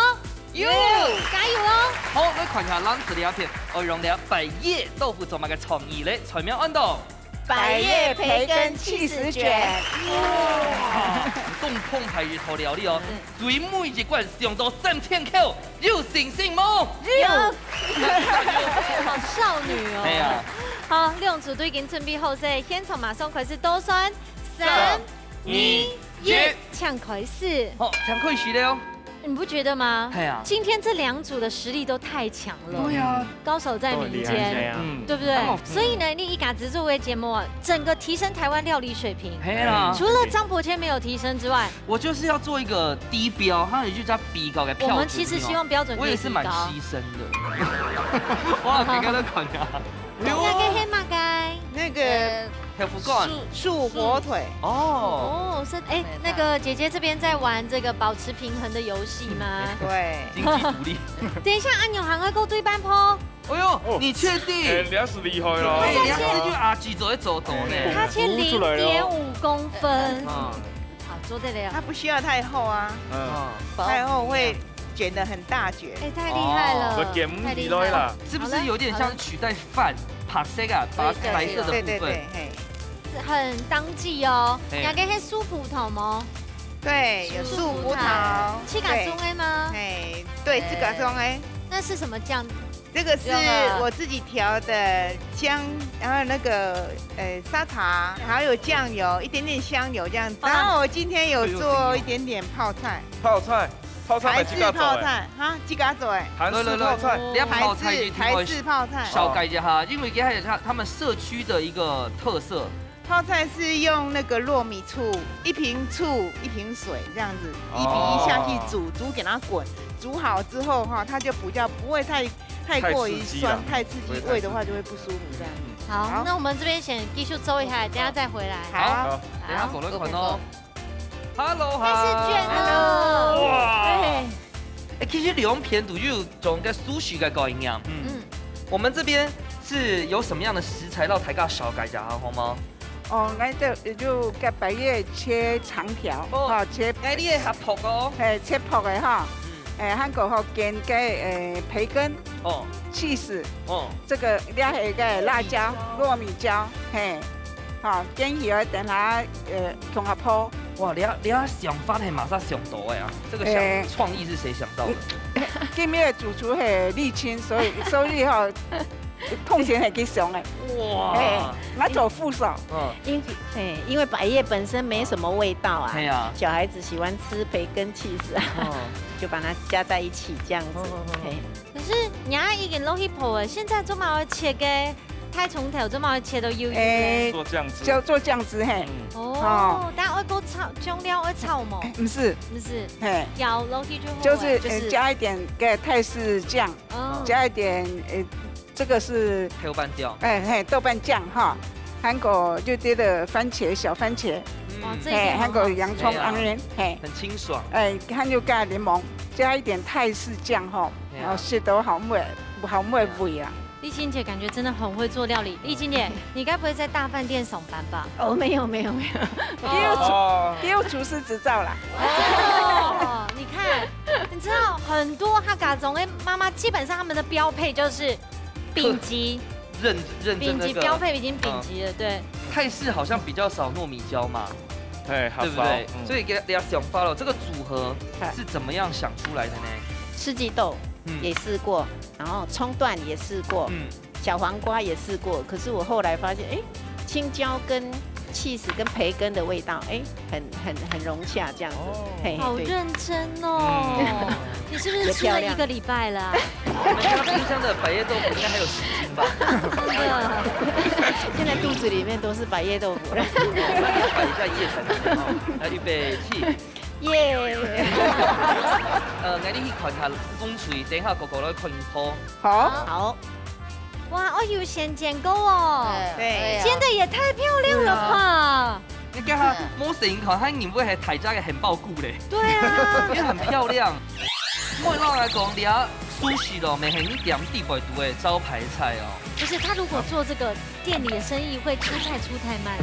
有！加油哦！好，來看一下藍色這片，愛用這百葉豆腐做麼个創意咧？菜名安到百葉培根起司捲。哇，當澎湃一道料理哦！嗯。對每一關上到三千Q，有信心無？有！好少女哦。哎呀。好，兩組都已經準備好勢，現場馬上開始倒算。三、三、二、一。請開始。好，請開始了哦。 你不覺得嗎？哎呀。今天這兩組的實力都太強了。對啊。高手在民間，都很厲害，對啊。嗯。對不對？哦。所以呢，你一家之煮个節目啊，整個提升台灣料理水平。嘿啦。除了張伯謙沒有提升之外，我就是要做一個低標，它有一個叫比較的標準，我們其實希望標準可以提高。我也是蠻犧牲的。哇，你剛剛講的啊。那個黑馬該，那個，呃，豆腐乾。素，素火腿。哦。哦，是，哎，那个姐姐这边在玩这个保持平衡的游戏吗？对。经济独立。等一下，阿牛还会够对半坡。哎呦，哦。你确定？哎，你也是厉害咯。哎，你看这就阿基做得做到呢。他切零点五公分。啊。好，做得了。它不需要太厚啊，嗯。太厚会卷得很大卷。哎，太厉害了，哦。太厉害了。是不是有点像是取代饭，白色啊，把白色的部分？对，对，对，嘿。很当季哦。嘿。两个是素葡萄吗？对，有素葡萄。自家种的吗？对。嘿，对，自家种的。那是什么酱？ 这个是我自己调的姜，然后那个，呃，沙茶，还有酱油，一点点香油这样子。然后我今天有做一点点泡菜。泡菜，泡菜台式泡菜，哈，自家做的。韩式泡菜。来，来，来，你要泡菜一定要台式，台式泡菜。小改一下哈，因为这还有他，他们社区的一个特色。 泡菜是用那个糯米醋，一瓶醋一瓶水这样子，一比一下去煮，哦。煮给它滚，煮好之后哈，它就比较不会太，太过于酸，太刺激啦。太刺激，胃的话就会不舒服这样子。好，好。那我们这边先继续做一下，等一下再回来。好。好。等一下，好。走了款哦。Hello，但是卷呢？Hello。哇。对。哎，其实两片都有种个寿司个概念。嗯。嗯。我们这边是有什么样的食材让大家小改一下，好吗？ 哦，𠊎就，就个百叶切长条，哦，吼，切，哎，你个較薄哦。嘿，切薄个吼。嗯。哎，還過吼，揀个，哎，培根，哦。Cheese，哦。這個，這係个辣椒，糯米椒。糯米椒，嘿。好，揀起來等下，呃，共下泡。哇，你啊，你啊想法係馬上想到个啊，這個想，哎。創意是誰想到的？今日个主廚係立青，所以，所以吼， 通常係佢想个。哇。哎，𠊎做副手。嗯。因，哎，因為百叶本身沒什麼味道啊，哦。嘿啊。小孩子喜歡吃培根 cheese 啊，哦。就把它加在一起這樣子。嗯，嗯，嗯，嗯。嘿。可是你啊已經落去泡了，現在做麼个切个大蔥頭，做麼个切到幼幼个？哎，做醬汁。就做醬汁，嘿。嗯。哦，哦。但愛過炒，醬料愛炒無？哎，毋係。毋係。嘿。舀落去就好了。就是，就是呃，加一點个泰式醬。 哦。加一點，呃，這個是豆瓣醬。哎，嘿，豆瓣醬哈，還過就這個番茄，小番茄，嗯。哇，這一定很好吃。嘿，還過洋蔥、對啊。Onion，嘿。很清爽。哎，還有加檸檬，加一點泰式醬哈，對啊。然後食到好味，好味味啊。麗青姐感覺真的很會做料理。麗青姐，你該不會在大飯店上班吧？哦，沒有，沒有，沒有。哦。沒有廚，沒有廚師執照啦。哦，你看， 你知道很多客家庄的媽媽，基本上他們的標配就是丙級，認，認證那個，丙級標配已經丙級了，嗯。對。泰式好像比較少糯米椒嘛，嘿，對不對？較少，嗯。所以給大家想法了，這個組合是怎麼樣想出來的呢？四季豆，嗯。也試過，然後蔥段也試過，嗯。 小黃瓜也試過，可是我後來發現，哎，青椒跟cheese跟培根的味道，哎，很，很，很融洽這樣子。哦。嘿，嘿，對。好認真哦。嗯。你是不是吃了一個禮拜了啊？也漂亮。我們家冰箱的百叶豆腐應該還有十斤吧？真的。現在肚子裡面都是百叶豆腐了。我們要擺一下葉才行哦。來，預備，起。 耶！呃，𠊎等去看下風水，等下哥哥來看一波。好。好。哇，哦，有先剪過哦。哎，對。哎呀。剪得也太漂亮了吧！對啊。你看下，嗯。無聲音看，還以為係大隻个杏鮑菇咧。對啊。也很漂亮。莫亂來講，你啊，壽司咯，乜係你店底背肚个招牌菜哦。不是，他如果做這個 店裡的生意會出菜出太慢。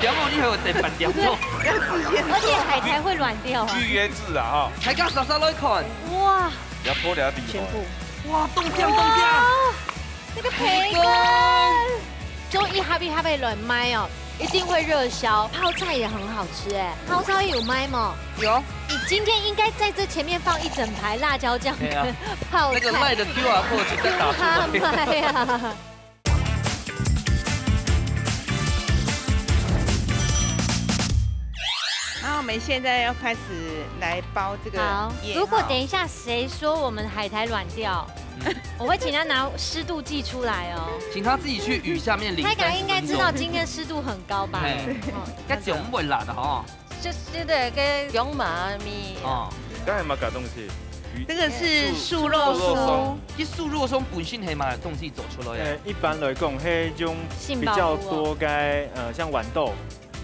點哦，你還有等半點鐘。對。要事先做。而且海苔會軟掉啊。預約制啊，哈。大家煞煞來看。哇。要破了底。全部。哇，凍醬，凍醬。哇，那個培根。培根。就一盒一盒个亂賣哦，一定會熱銷。泡菜也很好吃哎，泡菜有賣嗎？有。你今天應該在這前面放一整排辣椒醬跟泡菜。對啊。那個LINE的Q R code直接打出來。有他賣啊。 那我們現在要開始來包這個好，葉哈。如果等一下誰說我們海苔軟掉，嗯。我會請他拿濕度計出來哦。請他自己去雨下面淋三十分鐘。他應該知道今天濕度很高吧？哎。哦。該就毋會爛个吼。 就是那個羊嫲咪。哦。該係麼个東西？這個是樹肉鬆。樹肉鬆。其實樹肉鬆本身係麼个東西做出來个？呃，一般來講，係用比較多个，呃，像豌豆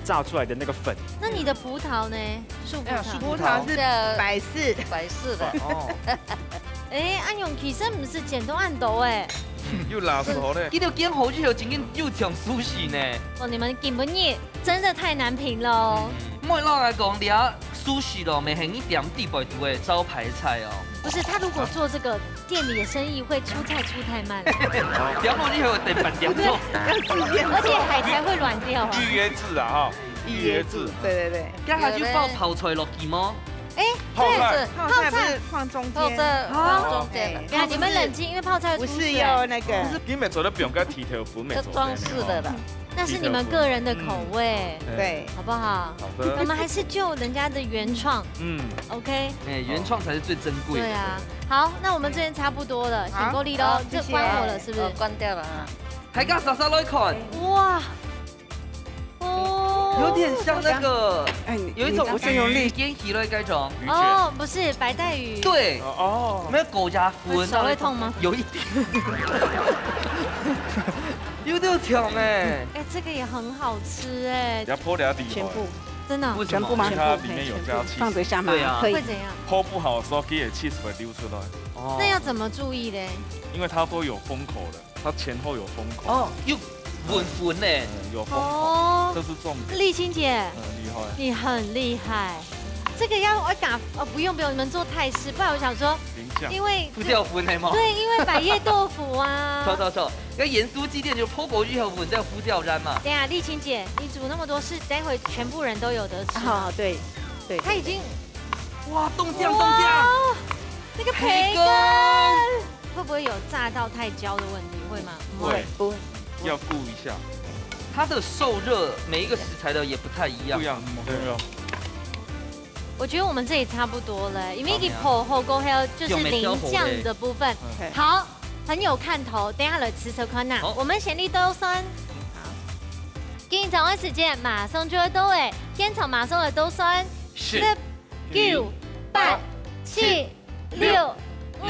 榨出來的那個粉。那你的葡萄呢？樹葡萄。哎呀，樹葡萄。葡萄是百事。百事的。哦。哎，恁樣其實毋係剪到恁多哎。又拉手咧。佢都煎好之後，正經又像壽司呢。哦，你們今晡日真的太難評了哦。嗯，莫老實講，這壽司咯，乜係你店底背肚个招牌菜哦。不是，他如果做這個，店裡的生意會出菜出太慢。點落去會等半點鐘。對，而且海苔會軟掉啊。預約制啊，哈，預約制。對對對。該下就包泡菜落去嗎？哎，泡菜。對，泡菜不是放中間。泡菜放中間的。哎。等下你們冷靜，因為泡菜會出水。不是要那個。今日做得不用該剃頭粉，沒做得。這裝飾的啦。 那是你們個人的口味，嗯。對。好不好？好的。我們還是就人家的原創。嗯。OK。哎，原創才是最珍貴的。對啊。好，那我們這邊差不多了，好。選夠力了，好，謝謝。這關火了，是不是？哦，關掉了啊。大家煞煞來看。哇。哦。有點像那個，哎，你，有一種你剛剛魚，不是用力。魚，魚捲起來該種。魚捲。哦，不是，白帶魚。對。哦，哦。沒有狗牙 手會痛嗎？有一點。有點強欸。哎，這個也很好吃欸。要潑點底全部。真的哦。為什麼？全部嗎？因為它裡面有加cheese。放得下嗎？對啊。可以。會怎樣？潑不好的時候，給你的cheese會流出來。哦。那要怎麼注意嘞？因為它都有封口了，它前後有封口。哦，又穩穩呢。嗯，有封口，哦。這是重點。麗青姐，嗯，厲害。你很厲害。 這個要，我講，哦，不用，不用，你們做泰式，不然我想說，淋醬。因為這，浮掉粉的嗎？對，因為百葉豆腐啊。錯，錯，錯，該鹽酥雞店就潑過去後，粉再浮掉，然嘛。等一下，麗青姐，你煮那麼多，是待會全部人都有得吃嗎？哦，對，對，它已經，對，對。哇，凍醬，凍醬。哇，那個培根。培根。會不會有炸到太焦的問題？會嗎？不會。不會。要顧一下。它的受熱，每一個食材的也不太一樣。不一樣，嗯，對。 我覺得我們這裡差不多了，因為已經泡好過後，就是淋醬的部分。就沒挑好嘞。嗯。好，很有看頭，等一下來試試看吶。好。我們先來倒算。好。今早个時間馬上就要到欸，現場馬上來倒算。十、九、八、七、六、五、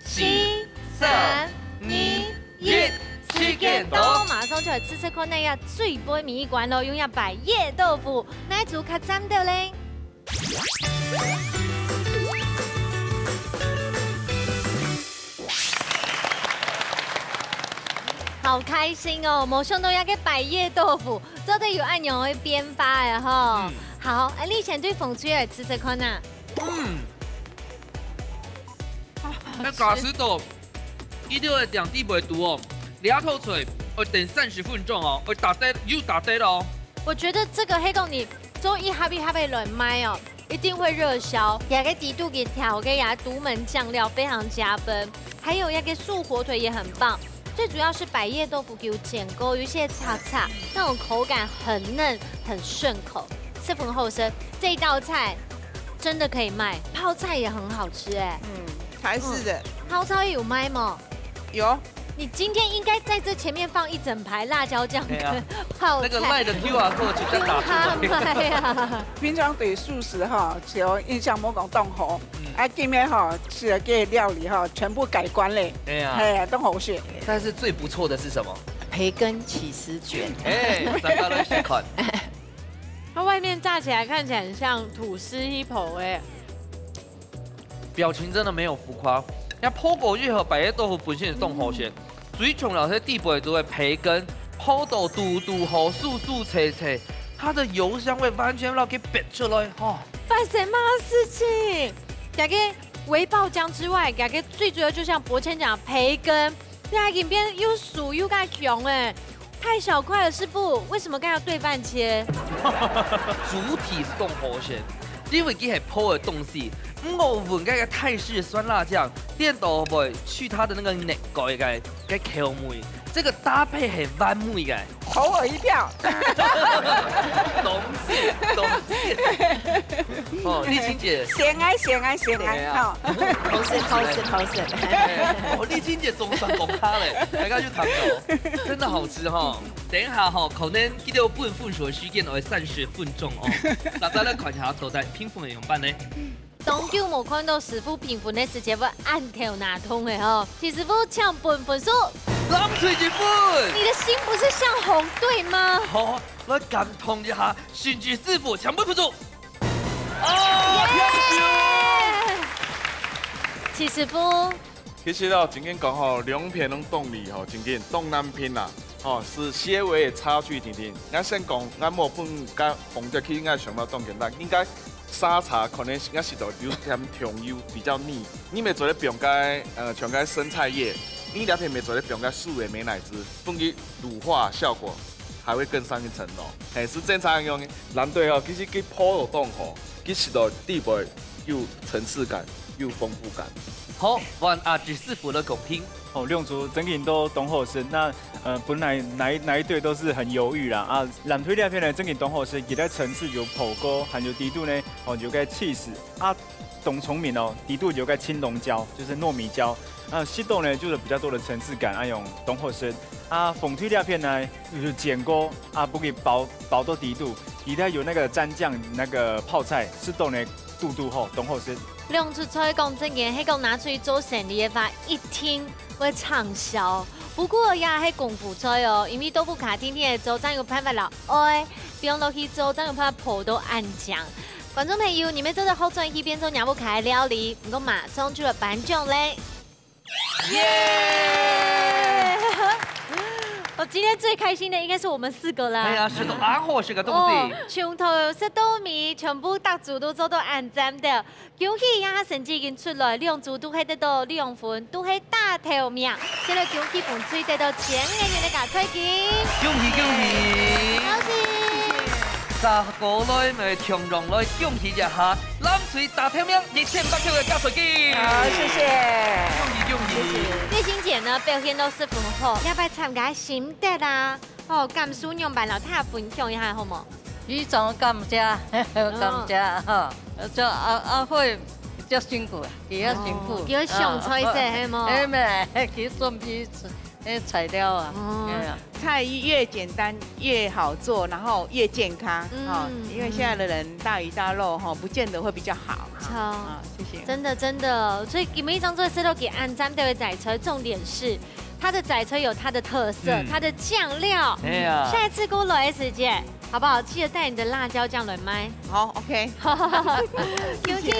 四、三、二、一，時間到，馬上就來試試看，該最尾一關咯，用這百葉豆腐，哪一組較讚到咧？ 好開心哦！無想到這個百葉豆腐做得有恁樣个變化欸吼。嗯。好，欸，你先對紅隊來試試看啊。嗯。該假使到，一定愛等底背肚哦，這道菜愛等三十分鐘哦，愛打底又打底哦。我覺得這個係講你做一盒一盒个來賣哦， 一定會熱銷。這個底肚佢調个這獨門醬料非常加分，還有這個素火腿也很棒，最主要是百葉豆腐有煎過，有一些脆脆，那種口感很嫩，很順口，十分好食。這一道菜真的可以賣，泡菜也很好吃欸。嗯，台式的。嗯，泡菜有賣嗎？有。 你今天應該在這前面放一整排辣椒醬跟泡菜。對啊，那個LINE的Q R code直接打出來。真的嗎呀？平常對素食哈，就印象無講當好，嗯。啊，今日哈，食个料理哈，全部改觀咧。對啊。嘿，當好食。但是最不錯的是什麼？培根起司捲。欸，大家都喜歡。它外面炸起來看起來很像吐司一口欸。 表情真的沒有浮誇。該泡過以後，百葉豆腐本身係當好食，嗯。最重要係底背肚个培根，泡到堵堵好，酥酥脆脆，它的油香味完全讓佢逼出來，吼。發生麼个事情？這個微爆醬之外，這個最主要就像博謙講的培根，這下已經變又酥又加強欸。 太小塊了，師傅，為什麼該要對半切？主體係當好食，因為佢係泡个東西，毋過換該個泰式酸辣醬，顛倒會去它的那個肉桂个，个口味，這個搭配係完美个。投我一票。當然，當然。哦，麗青姐。選啊，選啊，選啊，對啊。吼。好食，好食，好食。哎，哦，麗青姐總算講下咧，大家就談到，真的好吃哈。 等一下吼，可能佢兜分分數个時間愛三十分鐘哦。大家來看一下到底評分會仰般呢？當久無看到師傅評分个時節會恁頭那痛个吼。徐師傅，請分分數。藍隊一分。你的心不是向紅隊嗎？好，來感動一下，神奇師傅，請分分數。啊，優秀！徐師傅，其實哦，正經講吼，兩片攏當厲害吼，正經當難拚啦。吼，係些微个差距定定。𠊎先講，𠊎無分該紅隊去，𠊎想到當簡單，應該沙茶可能𠊎食到有點重油，比較膩。你乜做得放該，呃，像該生菜葉，你這片乜做得放該素的美乃滋，分佢乳化效果還會更上一層樓。嘿，係正常樣个。藍隊哦，其實佢鋪到當好，佢食到底背有層次感，有豐富感。好，換阿志師傅來公平。哦，兩組正經都當好食。那，呃，本來哪一，哪一隊都是很猶豫啦。啊，藍隊這片呢，正經當好食，佢个層次有火鍋，還有底肚呢，哦，有个cheese。啊，當聰明哦，底肚有个青龍椒，就是糯米椒。啊，食到呢，就係比較多个層次感，啊，用當好食。啊，紅隊這片呢，就係煎過，啊，分佢包，包到底肚，底下有那個蘸醬，那個泡菜，食到呢，堵堵好，當好食。兩出菜講正經，係講拿出去做生理个話，一定會暢銷。不過也係功夫菜哦，因為豆腐卡定定个做，正有辦法摎愛放落去做，正有辦法烰到恁靚。觀眾朋友，你們做得好轉去變做若屋下个料理，毋過馬上就來頒獎咧。耶！我今天最開心的應該是我們四個啦。哎呀，食到恁好食个東西。哦，從頭食到尾，全部逐組都做到恁讚个。恭喜呀，成績已經出來，兩組都係得到兩分，都係大頭名。先來恭喜紅隊得到千元个加菜金。恭喜恭喜！恭喜！ 再過來，𠊎共樣來恭喜一下，藍隊大頭名一千八百个加菜金。好，謝謝。恭喜恭喜！月心姐呢，表現到十分好，這擺參加心得啊，哦，感受仰般摎大家分享一下好無？非常感謝，感謝哈，這阿阿慧比較辛苦，比較辛苦，哦，比較上菜色，啊，係無？哎，無，佢準備 那材料啊，哦，哎呀，菜越簡單越好做，然後越健康，嗯，哦，因為現在的人大魚大肉，吼，不見得會比較好，哈。好，啊，謝謝。真的真的，所以今晡日正做得食到佢恁讚个个菜，重點是它的菜有它的特色，嗯，它的醬料。哎呀，下一次過來个時節，好不好？記得帶你的辣椒醬來賣。好，OK。恭喜！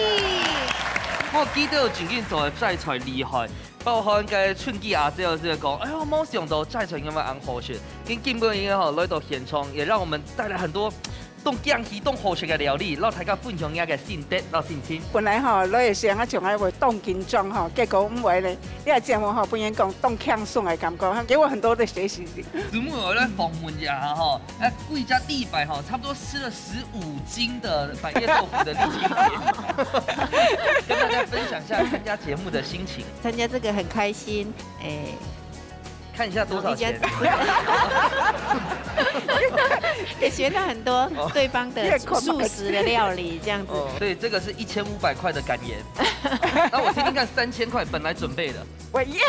我記得有正經做个菜厲害， 包含該春季阿姐就講，哎喲，無想到齋菜仰會恁好食。今今晡日吼來到現場，也讓我們帶來很多當驚喜、當好食个料理，摎大家分享一下个心得摎心情。本來吼來个時候，𠊎從來會當緊張吼，結果毋會咧，你个節目吼，分人講當輕鬆个感覺，給我很多的學習。師母，𠊎來訪問一下吼，啊，歸隻禮拜吼，差不多吃了十五斤的百葉豆腐的麗君姐，跟大家分享一下參加節目的心情。 參加這個很開心，哎，看一下多少錢。也學到很多哦，對方的素食的料理，這樣子。哦，所以這個是一千五百塊的感言。那我聽聽看，三千塊本來準備的。我耶！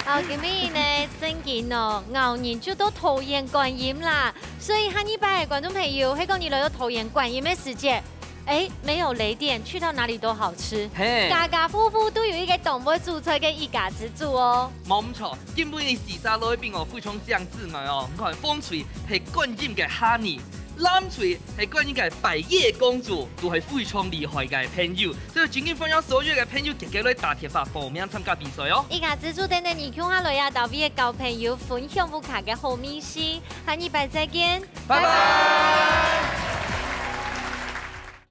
好，今晡日呢，正經哦，𠢕人就到桃園觀音啦。所以下禮拜觀眾朋友，係講你來到桃園觀音个時節， 哎，沒有雷店，去到哪裡都好吃。嘿。家家戶戶都有一個當會煮菜个一家之煮哦。無毋著，今晡日四儕來賓哦，非常正經哦。你看，紅隊係觀音个honey，藍隊係觀音个百葉公主，都係非常厲害个朋友。所以今日歡迎所有个朋友，遽遽來打電話報名參加比賽哦。一家之煮等等你共下來啊，到位个交朋友分享屋下个好味緒，下禮拜再見，拜拜。拜拜。